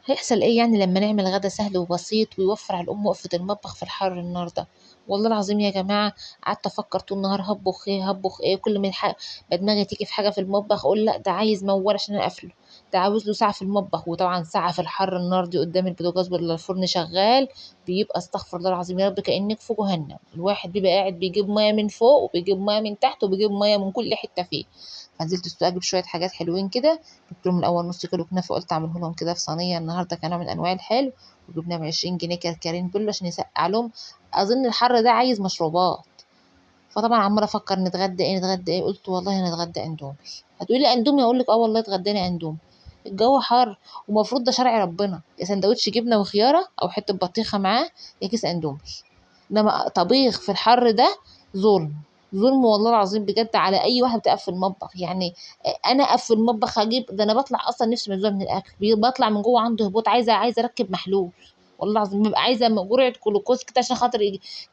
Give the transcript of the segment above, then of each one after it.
هيحصل ايه يعني لما نعمل غدا سهل وبسيط ويوفر على الام وقفة المطبخ في الحر النهارده؟ والله العظيم يا جماعة قعدت افكر طول النهار هطبخ ايه هطبخ ايه، كل ما دماغي تيجي في حاجة في المطبخ اقول لا ده عايز موال عشان اقفله، ده عاوز له ساعة في المطبخ، وطبعا ساعة في الحر النار دي قدام البوتاجاز ولا الفرن شغال بيبقى استغفر الله العظيم يا رب كانك في جهنم. الواحد بيبقى قاعد بيجيب مية من فوق وبيجيب مية من تحت وبيجيب مية من كل حتة فيه. فنزلت السوق اجيب شوية حاجات حلوين كده، جبت لهم الاول نص كيلو كنافه قلت اعمله لهم كده في صينية النهارده كنوع من انواع الحلو، وجبنا ب 20 جنيه كركرين بله عشان يسقع لهم، اظن الحر ده عايز مشروبات. فطبعا عماله افكر نتغدى ايه نتغدى ايه، قلت والله هنتغدى اندومي. هتقولي لي اندومي؟ اقول لك اه والله اتغدينا اندومي، الجو حر ومفروض ده شرع ربنا، يا سندوتش جبنه وخياره او حتة بطيخه معاه يا كيس اندومي، انما طبيخ في الحر ده ظلم ظلم والله العظيم بجد على اي واحدة بتقف في المطبخ. يعني انا اقف في المطبخ اجيب ده، انا بطلع اصلا نفسي مزوع من الاكل، بطلع من جوه عنده هبوط، عايزه اركب محلول والله العظيم، ببقى عايزه جرعة جلوكوز كده عشان خاطر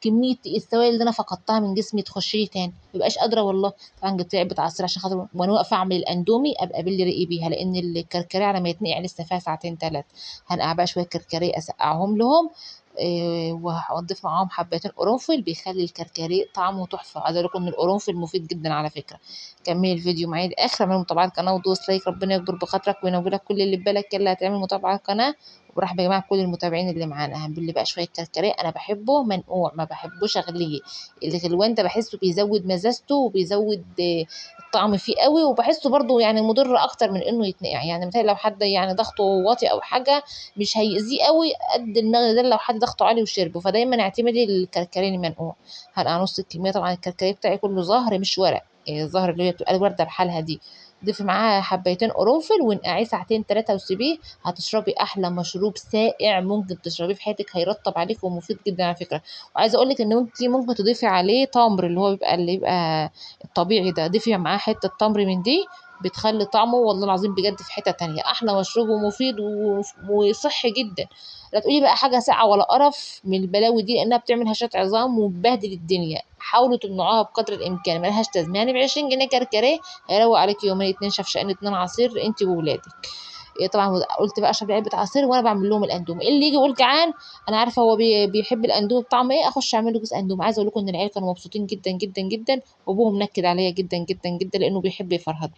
كمية السوائل اللي انا فقدتها من جسمي تخش لي تاني، مبقاش قادرة والله. طبعا جبت علبة عصير عشان خاطر وانا واقفة اعمل الاندومي ابقى باللي رقي بيها، لان الكركريه على ما يتنقع لسه فيها ساعتين ثلاث. هنقع بقى شوية كركريه اسقعهم لهم، وهضيف معاهم حبتين قرنفل بيخلي الكركريه طعمه تحفة. عايزه اقول لكم ان القرنفل مفيد جدا على فكرة. كملي الفيديو معايا للاخر، اعملوا متابعه القناة ودوس like، ربنا يكبر بخاطرك وينور لك كل اللي في بالك. يلا هتعمل متابعه على القناة. وبرحب يا جماعة بكل المتابعين اللي معانا. هنبل بقى شوية كركريه، انا بحبه منقوع ما بحبوش اغليه، الغلوان ده بحسه بيزود مزازته وبيزود الطعم فيه قوي، وبحسه برضو يعني مضر اكتر من انه يتنقع. يعني مثلا لو حد يعني ضغطه واطي او حاجة مش هيأذيه قوي قد المغلي ده لو حد ضغطه عالي وشربه، فدايما اعتمدي الكركريه المنقوع. هنقع نص الكمية، طبعا الكركريه بتاعي كله زهر مش ورق، الزهر اللي هي بتبقى الورده بحالها دي. ضيفي معاها حبيتين قرنفل وانقعيه ساعتين تلاتة وسيبيه، هتشربي احلى مشروب ساقع ممكن تشربيه في حياتك، هيرطب عليك ومفيد جدا على فكرة. وعايزه اقول لك ان انت ممكن تضيفي عليه تمر اللي هو بيبقى اللي يبقى الطبيعي ده، ضيفي معاه حتة تمر من دي بتخلي طعمه والله العظيم بجد في حتة تانية. احلى مشروب ومفيد وصحي جدا. لا تقولي بقى حاجة ساقعه ولا قرف من البلاوي دي، لانها بتعمل هشات عظام وبتبهدل الدنيا. حاولوا تمنعوها بقدر الامكان، ملهاش لازمه. يعني ب 20 جنيه كركريه هيروق عليك يومين 2 شفشقين 2 عصير انت وولادك. طبعا قلت بقى اشرب علبة عصير وانا بعمل لهم الاندومي. اللي يجي يقول جعان انا عارفه هو بيحب الاندومي بطعم ايه، اخش اعمل له كيس اندومي. عايزه اقول لكم ان العيال كانوا مبسوطين جدا جدا جدا، وابوهم نكد عليا جدا جدا جدا لانه بيحب يفرهدهم.